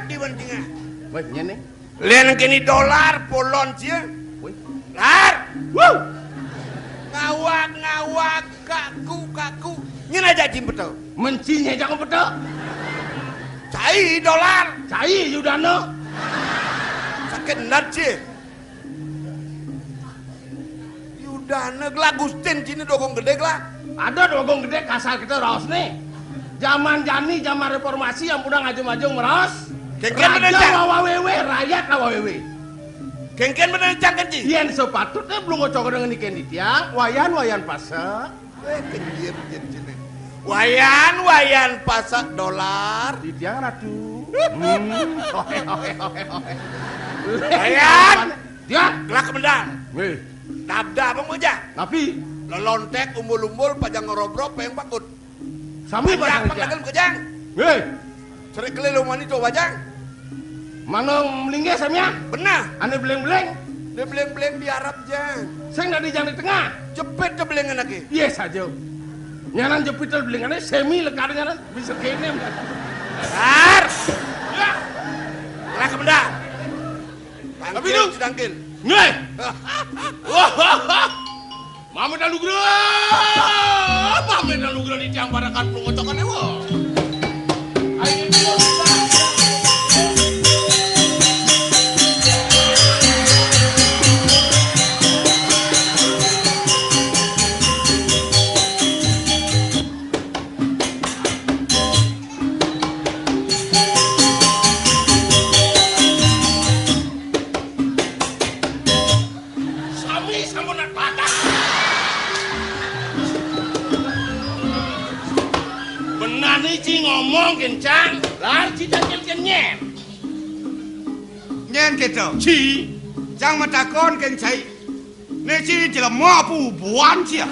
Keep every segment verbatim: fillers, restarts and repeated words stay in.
Di pentingan. Woi, nyene. Len kini dolar polon cia. Woi. Lar. Wuh. Ngawak, ngawak, kaku, kaku. Nyene aja jim betul. Mencinya jangan betul. Cai dolar. Cai Yudana. Sakit nat cia. Yudana gela Gustin cini dogung gede gela. Ada dogung gede kasar kita raos nih. Zaman jani, zaman reformasi yang udah ngajung-ngajung meraos. Kengken bener, Cang. Wawa wewe, rakyat wawa wewe. Kengken bener, Cang, kenci. Yen sepatutnya belum ngocok dengan ikan di tiang, wayan, wayan pasa. Eh, kenjir, kenjir, kenjir. Wayan, wayan, pasak dolar. Di tiang ratu. Hmm. Oke, oke, oke, oke. Wayan. Dia. Gelak kemendang. Weh. Nabda abang bujang. Tapi. Lelontek, umbul-umbul, pajang ngerobrok, payung bakut. Sami pajang pajang dagang bujang. Weh. Serik kelilu mani coba, Jang. Mana melingge samia? Benar. Ane beleng-beleng. Dia beleng-beleng di Arab, Jang. Sing dari jang di tengah. Jepit dia beleng anaknya. Iya saja. Nyanan jepit dia beleng ane semi lekar nyanan bisa kene. Dar. Ya. Lah kemendak. Tapi lu sedangkil. Nih. Wah. Pamit anugerah, pamit anugerah di tiang parakan pelongocokan ewa. Sami sampun nak patah. Benani ci ngomong kencang, lar ci tangkil kenyen. Nyen kita. Ci. Cang matakon ken cai. Ne ci jelema apa ubuan ci ya?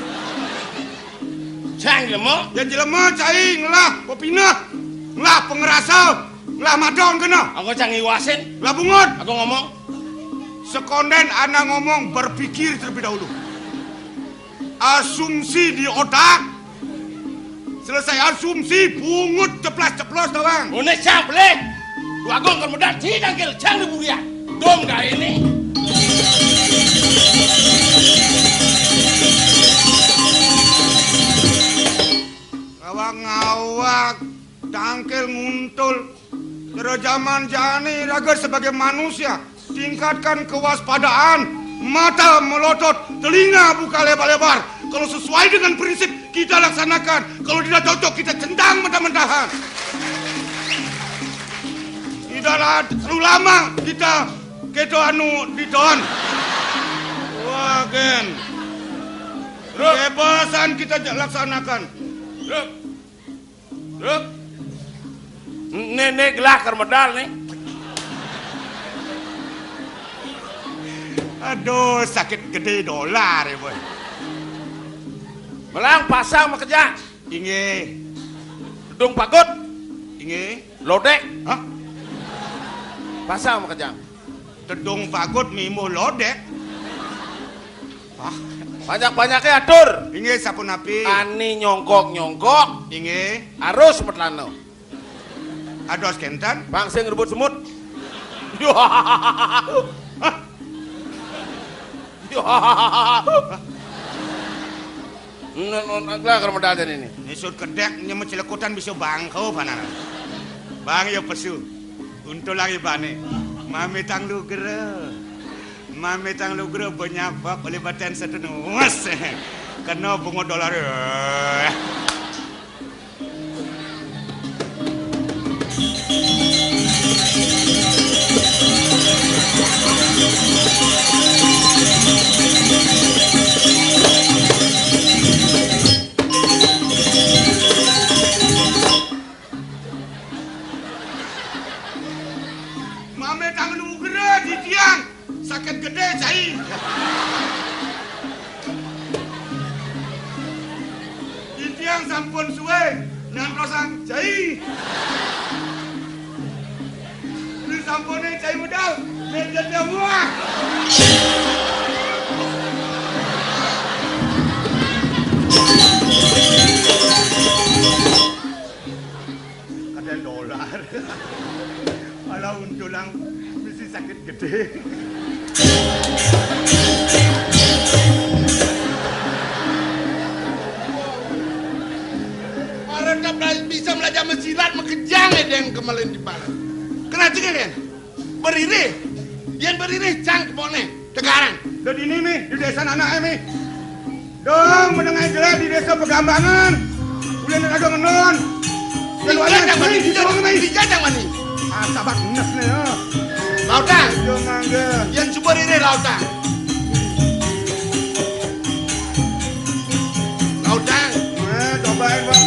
Cang jelema? Yang jelema cai ngelah pepinah, ngelah pengerasa, ngelah madon kena. Aku cang iwasin. Ngelah bungut. Aku ngomong. Sekonden anak ngomong, berpikir terlebih dahulu. Asumsi di otak. Selesai asumsi, bungut ceplas-ceplos doang. Unik cang pelih. Dua gong kemudian ci tangkil cang di buria. Dong gak ini. Ngawak-ngawak, tangkil nguntul. Cara zaman jani raga sebagai manusia, tingkatkan kewaspadaan, mata melotot, telinga buka lebar-lebar. Kalau sesuai dengan prinsip, kita laksanakan. Kalau tidak cocok, kita centang mentah-mentahan. Tidak la-, terlalu lama kita keto anu diton. Wah, gen. Kebebasan kita laksanakan. Truk. Nek, nek gelah keur medal nih. Aduh, sakit gede dolar ya, boy. Melang pasang makejang. Inggih. Gedung pagut. Inggih. Lodek. Hah? Pasang makejang. Tedung pagut mimbuh lodek. Wah. Banyak-banyaknya atur. Inggih sapunapi. Ani nyongkok-nyongkok. Inggih. Arus metlana. Ados kenten. Bang sing rebut semut. Hah? Ngelah kermedajan ini. Nisut kedek nyemut celekutan bisa bangko panan. Bang ya pesu. Untul lagi bane. Mamitang lugra. Mamitang lugra banyak bak oleh baten setenus. Kena bunga dolar. Mame tang nugra di tiang sakit gede cai. Di tiang sampun suwe nyantosang cai. Di sampune cai medal, meja dia muah. Kadang dolar. Kalau untulang mesti sakit gede. Orang tak bisa belajar mesilat, makejang ya deng kemalen di balas. Kena juga kan? Beririh. Yang beririh cang kepone. Tegarang. Udah di ini, Mi, di desa anak, Mi. Dong, menengah jelek di desa Pegambangan. Udah ada ngenon. Tiga jangan, Mi, tiga jangan, Mi. Ah, sabak enes nih, ya. Lautang. Yang sumber ini, Lautang. Lautang. Eh, cobain, Pak.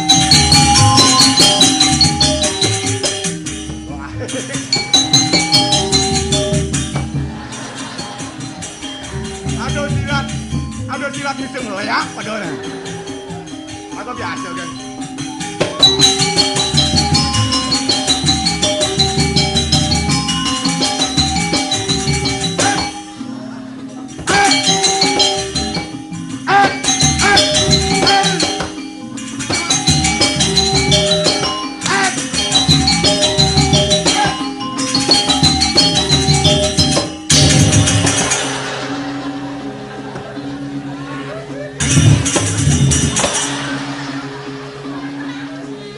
Wah. Aduh, silat. Aduh, silat bisa ngeleak padahal. Apa biasa, kan?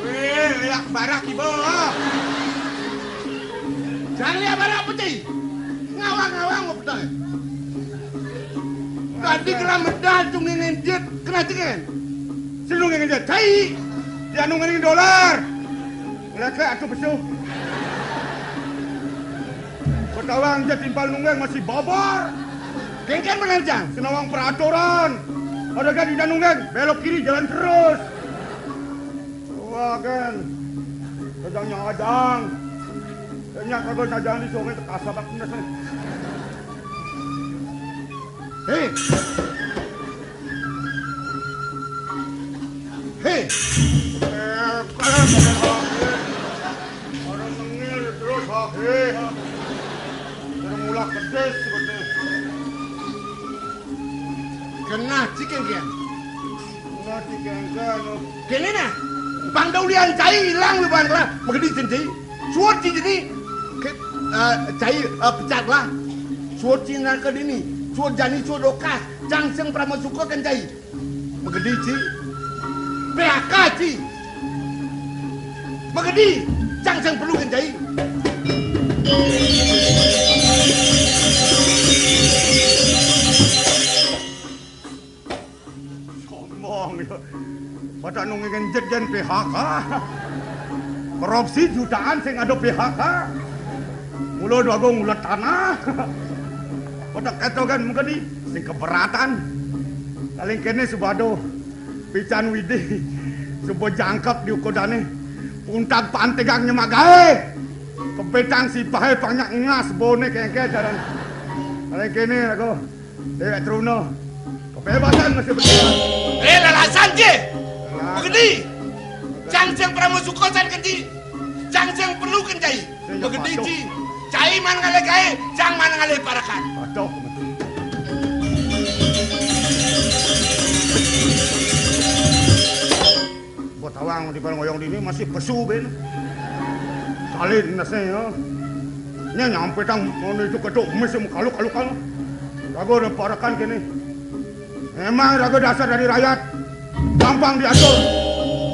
Weh, liak barak ibu. Jangan liak barak putih. Ngawang-ngawang mau petang. Tadi kena medal tuh ngengenjet, kena ciken. Sinu ngengenjet, cai. Dia nungguin dolar. Leke atuh besuh. Petawang dia timpal nunggeng masih bobor. Kengken bener, Jang. Senawang peraturan. Ada kan tidak nunggeng, belok kiri jalan terus. Wah, kan. Kejangnya ajang. Kayaknya kagak ajang di sungai terkasar tak bener. Hei. Hei. Eh, kalian pada sakit. Orang mengil terus sakit. Orang mulak pedes sebetulnya. Kena ciken kian. Kena ciken kan. Kene nah. Pang daulian cai ilang lu bang lah. Magedi cen cai. Suot ci jeni. Ke, eh, cai, eh, pecat lah. Suot ci naka dini. Suot jani suot dokas. Cang seng pramasuka kan cai. Magedi ci. P H K ci. Magedi. Cang seng perlu kan cai. Sombong ya. Pada nunggu ngenjet jen P H K. Korupsi jutaan sing ada P H K. Mula dagang ulet tanah. Pada keto kan mengkeni sing keberatan. Paling kene subado pican widi suba jangkep di ukodane. Puntag pantegang nyemak gae. Kepetang sipahe panyak ngas bone kengke jaran. Paling kene aku Dewek Truna. Kebebasan masih berjalan. Eh, lalasan je. Begini. Cang sing pramusuka san kenci. Cang sing perlu kencai. Begini ci. Cai man ngalih gae, cang man ngalih parekan. Aduh. Buat awang di barang oyong dini masih pesu ben. Salin nase ya. Nya nyampe tang ngono itu kedok mes yang kaluk-kalukan. Raga ada parekan kene. Emang raga dasar dari rakyat. Gampang diatur,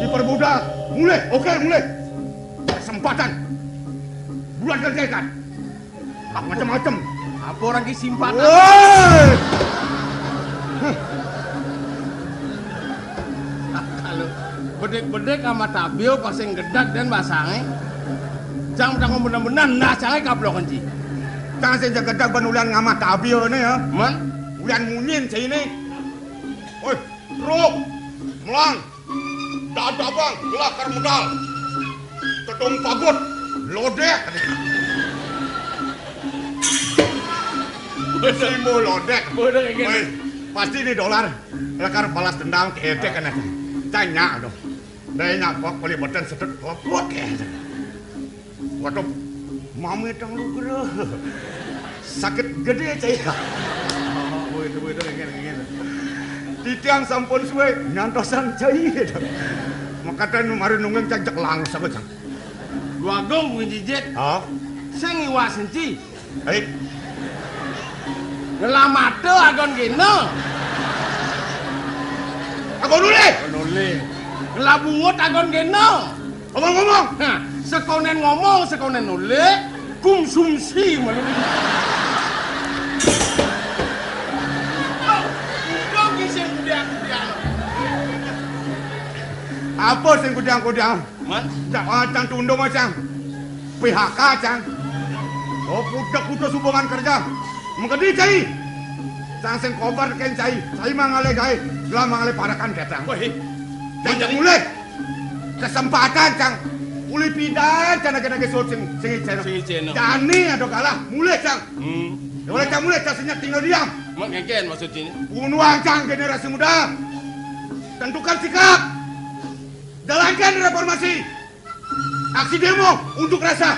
dipermudah. Mulai, oke, mulai. Kesempatan. Bulan kerjakan. Macam-macam. Apa orang ki simpan? Woi! Kalau bedek-bedek sama tabio pasang gedak dan basange. Cang tanggung benar-benar nah cange kaplok kenci. Tang sing gedak ban ulian ngamah tabio ne ya. Man? Ulian munyin sini. Woi, truk. Melang. Dadabang, gelakar medal. Tedung pagut, lodek. Simo lodek. Woi, pasti ini dolar. Lekar balas dendam ke etek kan. Tanya dong. Dai nyapa kuli beten sedek leput ke. Waduh, mami tang lugra. Sakit gede cai. Oh, begitu, begitu, ingin, ingin. Titiang sampun suwe nyantosan cai. Makatan mari nunggeng cai jek langsung aja. Dua gong menjijit. Oh. Sing iwak senci. Hei. Ngelamate agon gena. Agon ulih. Agon ulih. Ngelabungut agon gena. Ngomong-ngomong. Hah, sekonen ngomong, sekonen ulih, konsumsi malu. Udah ki sing kudiang-kudiang. Apa sing kudiang-kudiang? Man? Cang, ah, cang tundung, ah, cang. P H K, cang. Oh, putus-putus hubungan kerja. Mengkedi, cai. Cang sing kobar ken cai. Cai mangale gae. Lah mangale parekan, cang. Wah, cang mulih. Kesempatan, cang. Ulih pidan, cang nage-nage sut sing, sing iceno. Sing iceno. Jani ada kalah, mulih, cang. Hmm. Ya, oleh cang mulih, cang senyap tinggal diam. Mak ngeken maksud sini. Bunuh, cang, generasi muda. Tentukan sikap. Jalankan reformasi. Aksi demo unjuk rasa.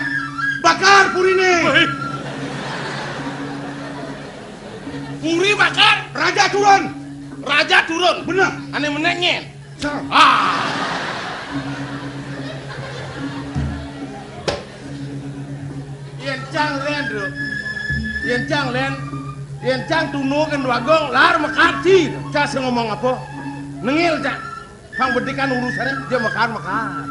Bakar purine. Wih. Puri bakar. Raja turun. Raja turun. Bener. Ane menengen. Sah. Ah. Yen cang len, Bro. Yen cang len. Yen cang tunu ken wagong lar mekati. Cang sing ngomong apa? Nengil, cang. Pang bedikan urusannya, dia makan-makan.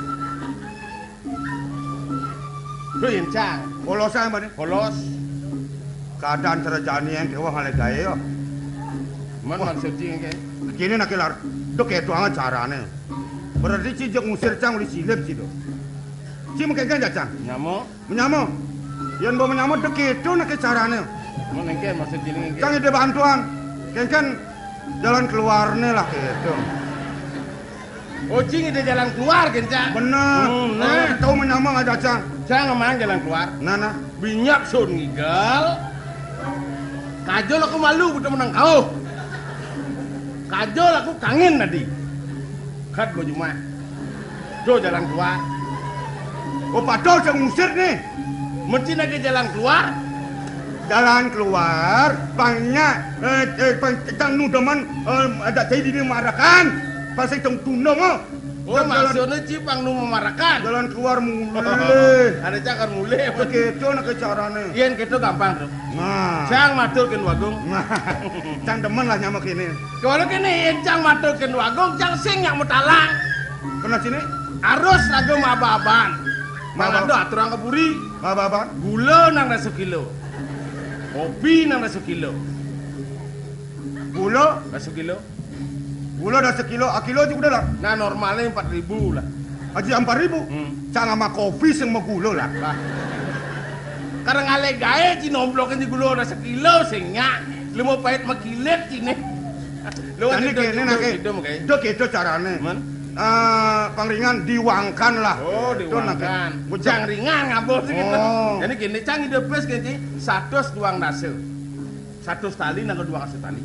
Duh, yen cang. Polos ae, Mbak, nih. Polos. Keadaan terjadi yang kewah ngale gae, yo. Man, wah, maksud cing, ke? Kene nak lar, dek itu amat carane. Berarti ci jek ngusir cang uli cilip ci do. Ci mengkengken ya, cang? Nyamo. Menyamo. Yen mbok menyamo dek itu nak carane. Mun engke maksud cing engke. Cang ide bantuan. Kengken jalan keluarne lah gitu. Oh, cing ide jalan keluar, kencang. Bener. Hmm, nah. Tahu menyamang aja, cang. Cang emang jalan keluar. Nah, nah. Binyak sun ngigal. Kajol aku malu, udah menang kau. Kajol aku kangen tadi. Kat baju mah. Do jalan keluar. Oh, padahal saya ngusir nih. Mesti lagi jalan keluar. Jalan keluar, pangnya, eh, eh, pang, cang nu demen, eh, ada saya di marakan. Pas saya tundung, oh. Oh, jalan, maksudnya ci pang nu memarakan. Jalan keluar mulih. Ada cakar mulih. Begitu nak carane. Yen gitu gampang, Bro. Nah. Cang matur ken wagung. Nah. Cang demen lah nyama kene. Kalau kene yen cang matur ken wagung, cang sing nyak metalang. Kena sini? Arus lagu maba-aban. Maba-, mangado aturang keburi. Maba-aban. Gula nang dah sekilo. Kopi nang dah sekilo. Gula? Dah sekilo. Gula dah sekilo, akilo juga dah lah. Nah, normalnya empat ribu lah. Aji empat ribu? Hmm. Cang sama kopi sing mau gula lah. Lah. Karena ngale gae ci nomblok ini gula dah sekilo sing nyak. Lu mau pahit makilet cine. Lu kan kene nak, do gitu carane. Man? Eh, pangringan diwangkan lah. Oh, diwangkan. Cang ringan ngabos gitu. Oh. Jadi gini, cang ide pes gini, satu duang dasa. Satu tali nang duang dasa tali.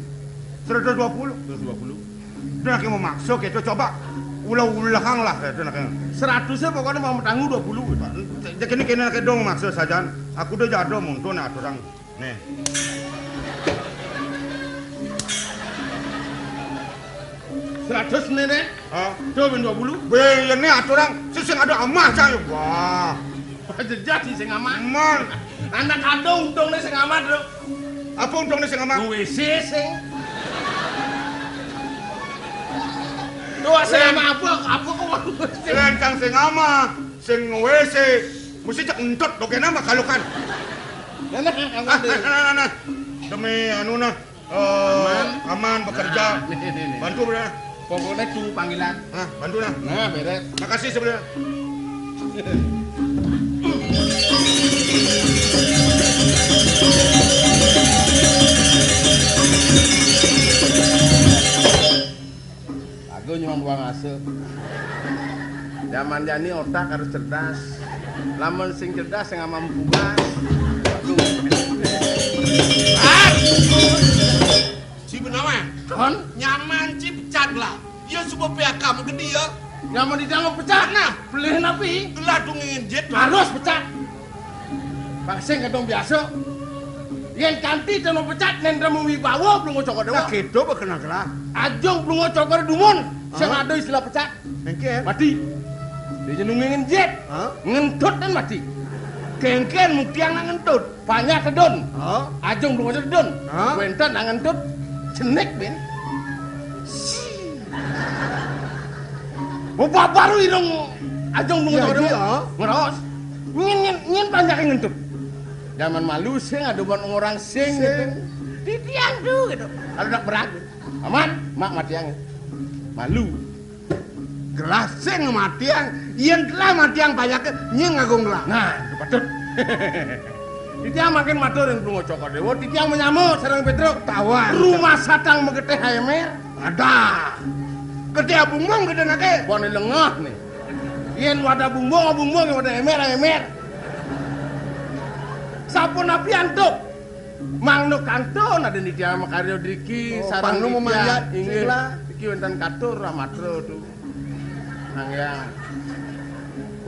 Seratus dua puluh. Seratus dua puluh. Dia nak mau maksa gitu, coba ulah-ulahang lah gitu nak. Seratusnya pokoknya mau tanggung dua puluh gitu. Jadi kene, kene nak dong maksa sajan. Aku udah jado muntun aturang. Nih. Seratus nih, nih. Hah? Coba dua puluh. Be, ya nih aturang. Sing ada amah cang. Wah. Jejak sih sing amah. Man. Anak kado untung nih sing amah, Bro. Apa untungnya sing amah? W C sing. Tuh, sing amah apa? Apa kok mau sing? Lain cang sing amah, sing W C. Mesti cek entut, lo kena mah kalukan. Nah, nah, nah, nah, nah, nah. Demi anu nah. Eh, aman. Aman bekerja. Nah, nih, nih, nih. Bantu, Bro. Pokoknya tuh panggilan. Nah, bantu, nah. Nah, beres. Makasih sebelumnya. Lagu nyuang buang asa. Zaman jani otak harus cerdas. Lamun sing cerdas sing amam pugas. Waduh. Ah! Ci benawan. Kon? Nyaman ci pecat lah. Ya suba P H K mu gede ya. Nyaman di dalam pecat. Nah. Pelih napi? Gelah dong ngingin jet. Harus pecat. Bang sing kadang biasa. Yen kanti teno pecat nendra mu wibawa belum ngocok dewa. Nah, gitu bekenang gelah. Ajong belum ngocok dumun. Sing ada istilah pecat. Engke. Mati. Dia nungguin jet. Hah? Ngentut dan mati. Kénkén muktiang nak ngentut, panjak tedun. Hah? Ajeng Blungo Cokor tedun. Hah? Wénten nak ngentut, cenik, bén. Babaru irung Ajeng Blungo Cokor tedun. Ngeros. Nyén, nyén, nyén panjaké ngentut. Jaman malu sing ada ban orang sing. Sing. Titiang tuh gitu. Kalau nak berag. Aman, mak matiang. Malu. Gelah sing matiang, yén telah matiang panjaké, nyén ngagung gelah. Nah, itu patut. Titiang makin matur ring Blungo Cokor Déwa, titiang menyama sareng Pétruk. Tawan. Rumah satang magetih aémér. Ada. Getih abumbung gedé naké. Bone lengah nih. Yén wadah bumbung, bumbung, yén wadah émér, émér. Sapunapi antuk? Mangda kantun ada nitya makarya driki. Oh, sareng pangnu nitya, mamanjat, inggih. Sila. Iki wénten katur ramatra tu. Nanggiang.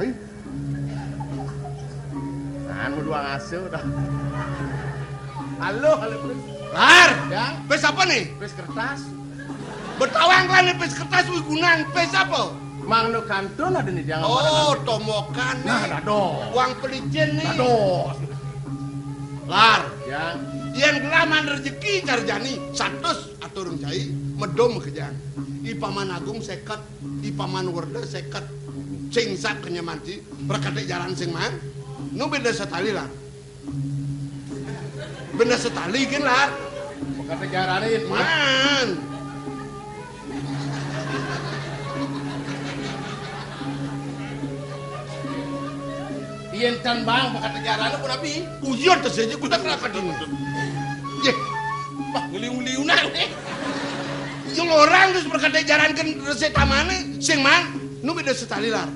Wih. Anu dua ngasuh dah. Halo, halo, Pis. Lar. Ya. Pis apa nih? Pis kertas. Betawang kan pis kertas wigunang, pis apa? Mangda kantun ada nih, jangan. Oh, tomokan nih. Nah, dados. Uang pelicin nih. Dados. Lar. Ya. Yén gelah maan rejeki cara jani, satus atur cai, medum kejang. I Paman Agung séket, I Paman Werda séket. Sing sap kenyemanti, berkate jaran sing maan. Nu beda setali, Lar. Benda setali gén, Lar. Bekate jaranin. Man. Yén tan bang bekate jaranin pun abi. Uyut tes aja kutak rakat ini. Yé. Wah, ngeliung-liunan nih. Yang orang terus berkate jaran kan resik tamane, sing man, nu beda setali, Lar.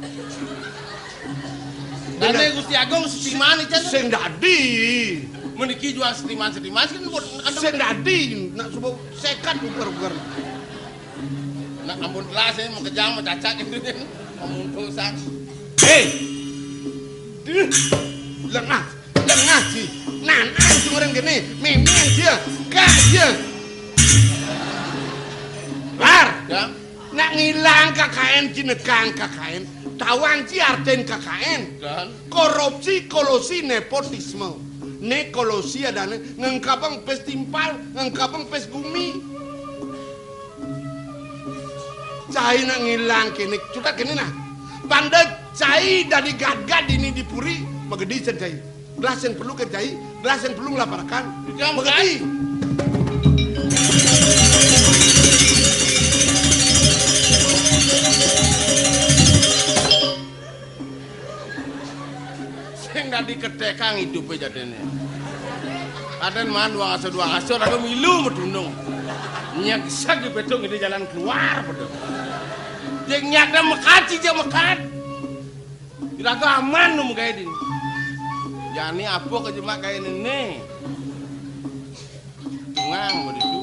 Dane Gusti Agung setiman ican. Sing dadi. Meniki jual setiman-setiman kan buat. Sing dadi, nak subuh séket ukur-ukur. Nak ampun telas ya, mau kejang, mau cacak gitu kan. Mau untung sang. Hei. Duh. Lengah, lengah sih. Nan, an orang gini, memang dia, gak dia. Lar. Ya. Nak ngilang K K N, cinekang K K N, tawang ci artin K K N. Dan? Korupsi, kolusi, nepotisme. Né kolusi adané ngengkabang pes timpal, ngengkabang pes gumi. Cai nak ngilang kéné, cutat kéné nah. Panda cai dadi gatgat dini di puri, magedi cén cai. Gelah sing perlu kén cai, gelah sing perlu nglaparakan. Jam magedi. Sing dadi ketekang idupé jadiné. Kadén maan dua ngaso, dua ngaso, lagu milu medunung. Nyeksek di betung ini jalan keluar, betul. Jeng nyak dah mekat, ci jeng mekat. Kira-kira aman nu megai din. Jani apa ke jemak kayak ini? Tungang begitu.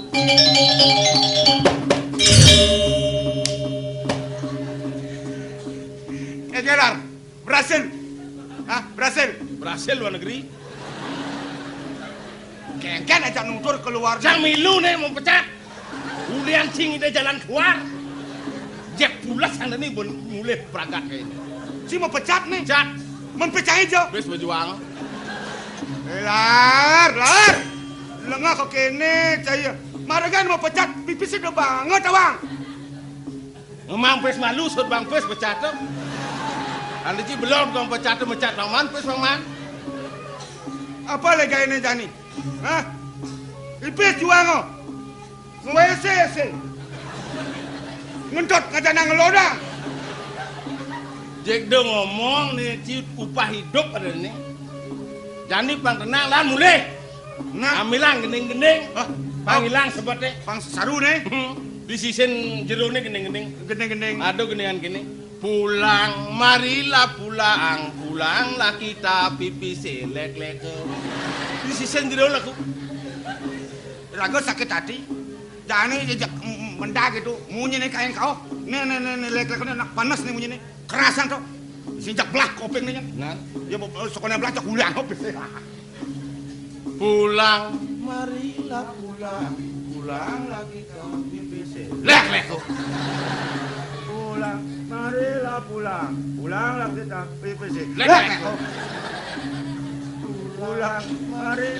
Eh, Jelar, berhasil. Hah, berhasil. Berhasil luar negeri. Kéngkén aja nutur keluar. Sang milu nih mau pecat. Ulian sing ide jalan keluar. Jek pulas anda nih bun mulih berangkat kayak ini. Si mau pecat nih. Pecat. Mempecah aja. Bes berjuang. Eh, Lar, Lar. Lengah kok kene, cai. Maragan mau pecat, pipis udah banget, Awang. Emang pes malu, sud bang pes pecat tuh. Anda ji belum kong pecat tuh, mecat bang man, pes bang man. Apa lagi ini jani? Hah? Ipis juang, oh. Ngwese, se. Ngentut ngajana ngelodang. Jek do ngomong nih, ci upah hidup ada nih. Jani pang tenang lah, mulih. Nah. Amilang gending-gending. Hah? Pangilang sebetnya. Pang saru nih. Hmm. Di sisin jero nih gending-gending. Gending-gending. Aduh, gendingan gini. Pulang, marilah pulang, pulanglah kita pipis lek-lek. Di sisin jero lagu. Raga sakit hati. Jani jejak mendag itu, munyi nih kain kau. Nih, nih, nih, nih, lek-lek ini nak panas nih munyi nih. Kerasan tuh. Sinjak belah koping nih. Nah. Ya, sekolah belah cak ulang koping. Pulang, marilah pulang, pulanglah kita pipis. Lek, lek, tuh. Pulang, marilah pulang, pulanglah kita pipis. Lek, lek, tuh. Pulang, mari.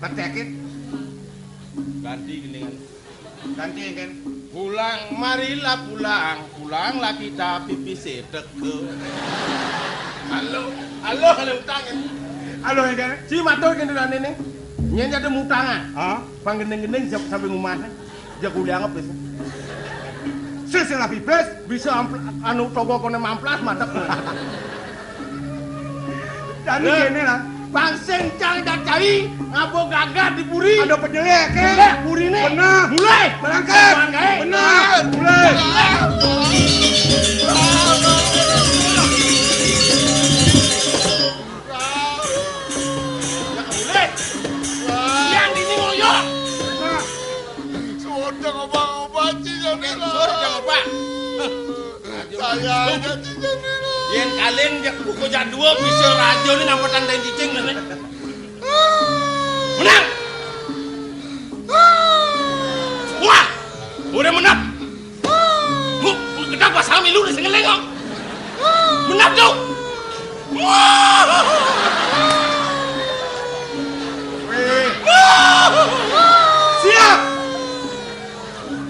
Petekit. Ganti gini kan. Ganti kan. Pulang, marilah pulang, pulanglah kita pipis sedek. Halo, halo, halo utang. Halo, ya kan? Si matur kene rane ne. Nyen ada mutangan. Hah? Panggendeng-gendeng siap sampai rumah. Jago dianggap bisa. Silsilah pipis. Bisa ampl-, anu, togo kone mamplas, mantep. Jadi gini lah. Bang sing cang dak cai, ngabo gagah di puri. Ada penyelek, ke? Penyelek, purine. Benar. Mulai. Berangkat. Benar. Mulai. Mulai. Yang ini ngoyok. Nah. Suwun jangan obah-obah, Ci, jane. Suwun jangan obah. Saya aja, Ci, jane. Yen kalin jak buku jadwal bisa raja ni nampetan dan cicing ni. Menang. Wah, udah menang. Mu, mu kenapa sami lu sing ngelengok? Menang dong. Weh. Siap.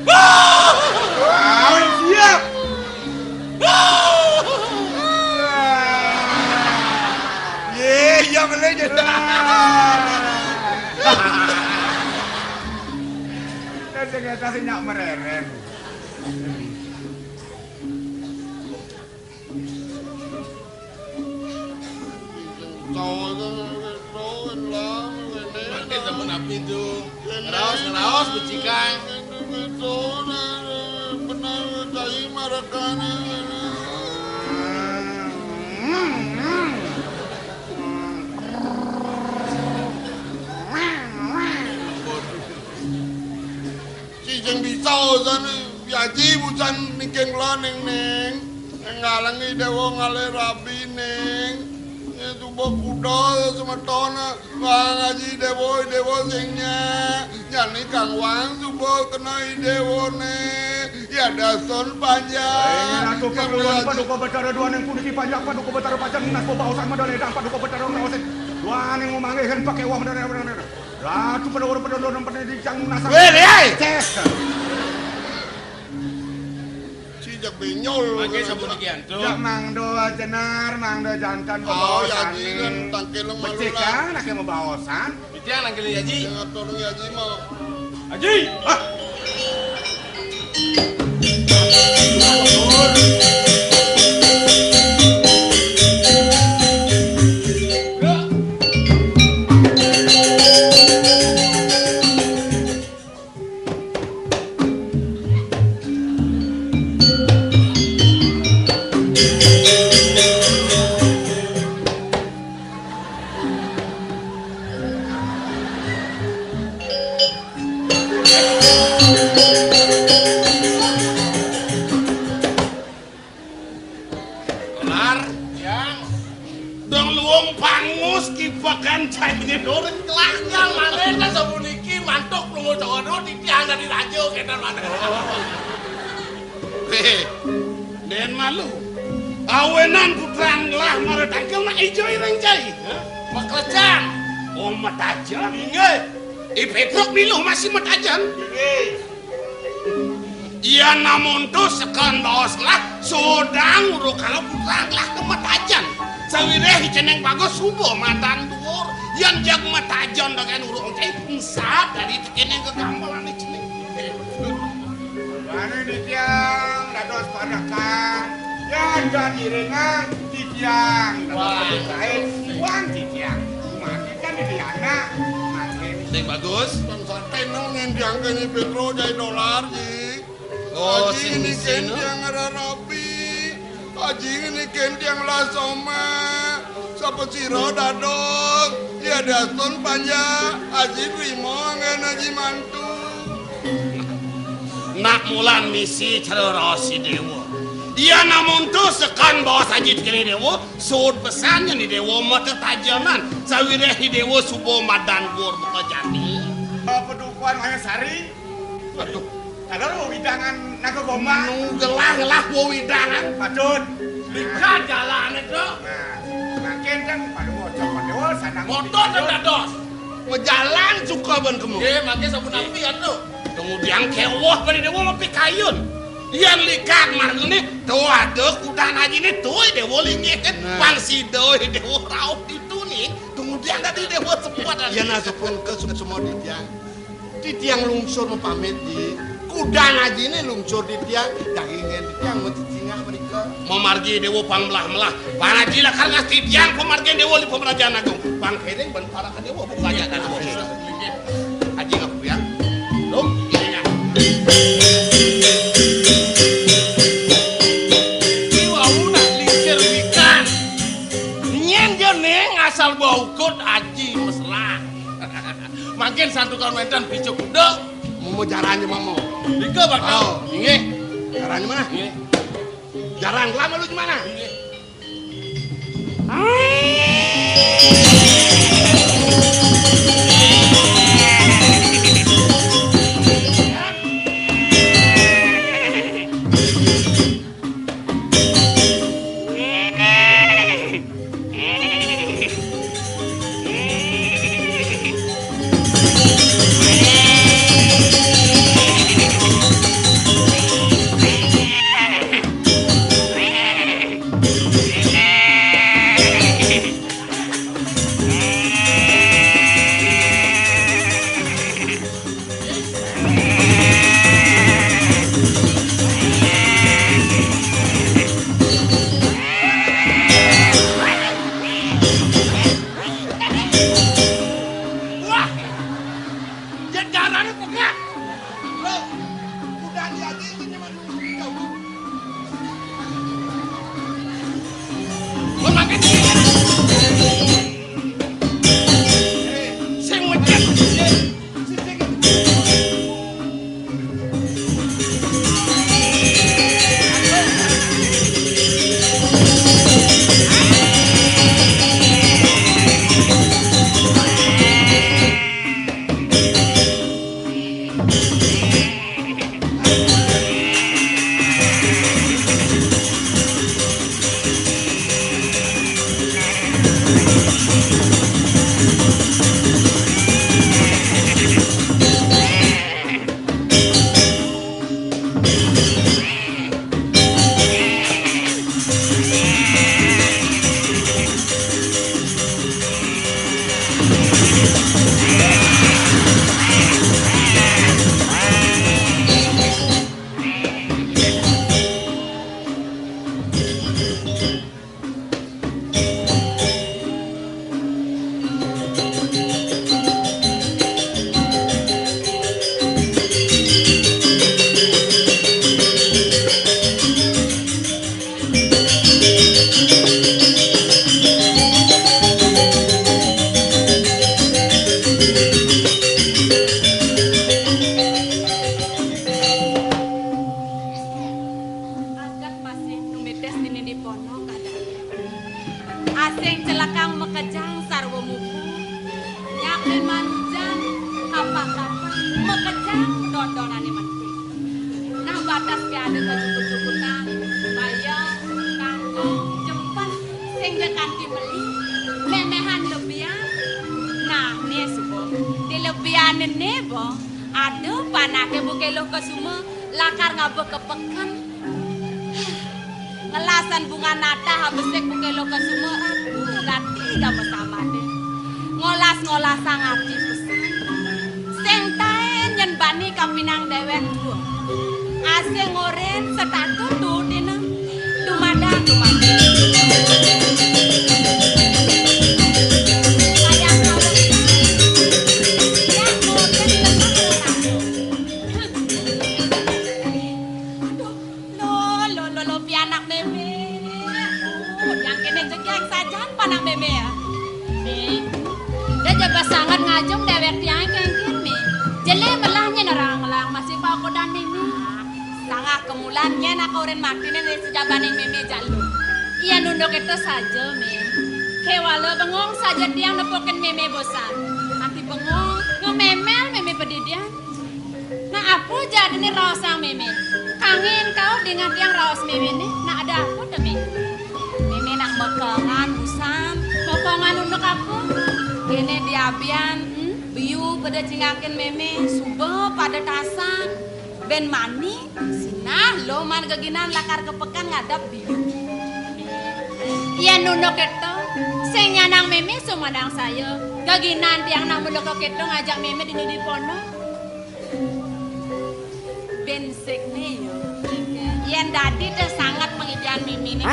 Wah, siap. Ye, iya melejit. Kan sing atas nyak mereren. Makin temen api tu. Ngeraos, ngeraos, becikang. Cicing bisa usan, Yaji busan niking kula ning, ning. Ngalengi dewa ngalih rabi ning. Ya, coba kuda ya, semeton. Wang Aji dewa, dewa sing nyak. Nyani kang wang coba kena i dewane. Ya dason panjang. Ayo, ratu pangeluan paduka Betara dua ning puniki panjak paduka Betara panjang nas baosan medal edang paduka Betara ngaosin. Dua ning ngomangke hen pakai wah medal. Ratu Pandhawa, Pandhawa, Pandhawa, Pandhawa, Cang Nasang. Weh, lihai. Cih. Cih, jak benyol. Mangke sampun iki antuk. Jak mangda jenar, mangda jantan. Oh, ya, bawa iki kan tangkil malu. Becik lah. Kan, nake mabaosan. Titiang nangkil Yaji. Sing atur Yaji mau. Aji. Hah? Lar, yang dong luwung pangus kipekan cahine doreng kelaknya maneh ta sapuniki mantuk lunga cawana titiang dadi raja kenten maneh. Heh, den malu. Awenan putrang lah mara tangkil nak ijo ireng cai. Hah? Maklejang. Oh, matajan. Inggih. I Petruk miluh masih matajan. Inggih. Yan namun tu sekan baos lah, sodang uruk kalau putrang lah kemetajan. Sawiréh ceneng bagus suba madan duur, yan jag metajan dengan uruk engke, ensat dari tekene gegambelan ceneng. Mane titiang dados parekan, yan dan iringan titiang dados. Wah. Parekan, wan titiang. Mati kan di anak, mati. Sing bagus. Bang Saten nang ngendiang ke Nyi Petro jai dolar, Ji. Oh, Aji sing niki ngisini. Tiang ngararapi. Aji niki tiang lasoma. Sapa sira dados? Ya dason panjak. Aji trima anggen Aji mantu. Nak mulan misi cara raos i dewa. Iya namun tu sekan baos Aji tekene dewa, sud pesan yen i dewa matetajanan. Sawiréh i dewa suba madan gur buka jati. Padukuhan Mayasari. Waduh. Kadang mau kita Jangan naga gombal. Nu gelah-gelah wewidangan. Patut. Likat jalané, Tru. Nah, mangkin kan pada wajah pada wajah, sana motor dan dados. Majalan suka ban kemu. Nggih, mangkin sampun api ya, Tru. Kemudian kéweh bani déwa mapikayun. Yén likat margané, tuh ada kuda ajiné tuh déwa linggih kan. Nah. Pang sida déwa rauh ditu nih. Kemudian tadi déwa sepuat. Yén asupun ka suksma titiang. Titiang lungsur mapamit, Ji. Kuda ajiné lungsur titiang, dagingin titiang macicingak mrika. Mamargi déwa pang melah-melah. Pang aji lakar ngastiti titiang pamargin déwa uli pamrajan agung. Pang kéné ban para déwa buka aja kan. Aji ngaku ya. Loh, ini ya. Ki wau nak lingsir wikan. Nyén jé ning asal bau ukut aji mesra. Mangkin santukan wénten picu kuda. Momo jarané, Momo. Nika, Pak. Oh. Inggih. Jarané mana? Inggih. Jaran lama lu di mana? Inggih. Wah, jejarané pengak. Loh, udah dia aja ini cuma nunggu. Mun mangkin sing mecet. Agat masih tumitis dini di ponok ada. Asing celekang makejang sarwa mupu. Nyak liman ujan, kapak-kapak, makejang dondonane mati. Nah, batas ke ada kajukut-jukutan, bayam, kangkung, jempen, sing ja kanti meli, memehan lebihan. Nah, ne suba, di lebihan ne bo, ada panake bukeluh kesuma, lakar ngaba ke peken. Ngelasan bunga natah abesik bukeluh kesuma, aduh, gati gama samane. Ngolas-ngolasang ati pesan. Sing taen nyen bani kapinang dewek dua. Asing oren setatu tu dina. Dumadak, dumadak. Sayang kawin. Ya, oren lemah ora. Aduh, lo, lo, lo, lo, pianak mémé. Oh, yang kene jegéng sajan panak mémé ya. Nih, dia jaga sangat ngajum dewek tiang kengkir, Mi. Jelé melah nyén orang ngelang masih pakodan mémé. Sangah kemulan nyén aku oren matine nih sejabaning mémé jalu. Iya nunduk itu saja, Mi. Kewala bengong saja tiang nepukin mémé bosan. Anti bengong, ngememel mémé pedidian. Apa jadiné raosang mémé? Kanggén kau dingeh tiang raos méméné, nak ada apa to, Mé? Mémé nak mekengan, Busan. Mekengan unduk apa? Kéné di abian, hmm? Biu pada cingakin mémé, suba pada tasak. Bén mani, sinah lo man geginan lakar ka peken ngadep biu. Yén unduk kéto, sing nyanang mémé sumanang saya. Geginan tiang nak unduk kéto ngajak mémé dini di ponok. Bén sikné ya. Yén dadi deh sanget pangidian méméné.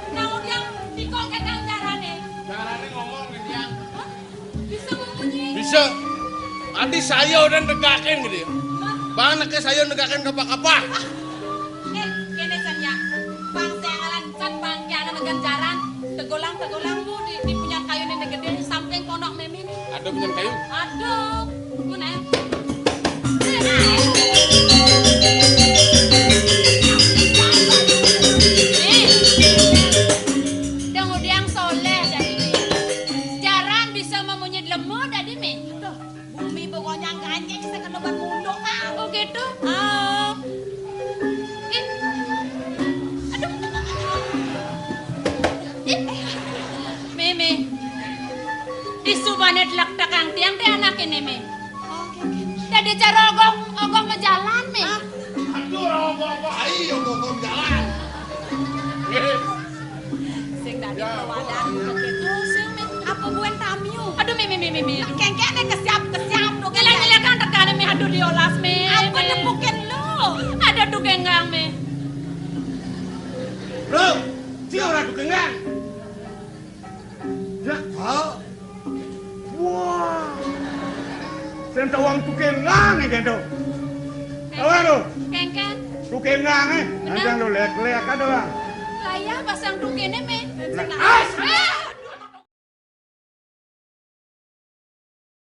Nang udiang tiko kétang carané. Carané ngomong, Indian. Hah? Bisa memunyi. Bisa. Adi saya udah negakin gitu ya. Hah? Bang, neké saya negakin kapa-kapa. Eh, kéné, San, ya. Bang, saya ngalancat, Bang, jangan negan jaran. Tegolang, tegolang, Bu, di, di punyan kayu ini gedé, samping ponok mémé. Ada punyan kayu? Ada. Mana? Nih. Dang udiang soléh dadi, Mi. Sejaran bisa memunyi lemu dadi, Mi. Aduh, bumi pokoknya ganjing sekenoban munduk, ah. Oh, gitu? Ah. Ih. Aduh. Ih. Mémé. Disubané tlektekang tiang té anaké né, Mé. Dadi cara ogong, ogong majalan, Mé. Aduh, ogong apa? Ayo, ogong jalan. Sing dadi ya, pewadan begitu, sing, Mé. Apa buen tamiu? Aduh, Mé, Mé, Mé, Mé, Mé. Aduh. Kéngkén kesiap, kesiap, tuh, nyelak-nyelakang tekané, Mé. Aduh, diolas, Mé. Apa Mé. Nepukin lu? Ada tuh genggang, Mé. Bro, si orang tuh genggang. Ya, oh. Wah. Sing tawang tukengang ya, gitu. Tahu lu? Kéngkén. Tukengang, eh. Benar. Anjang lu lek-lek ada, Bang. Lah iya, pasang tukené, Mé. Nah, ah!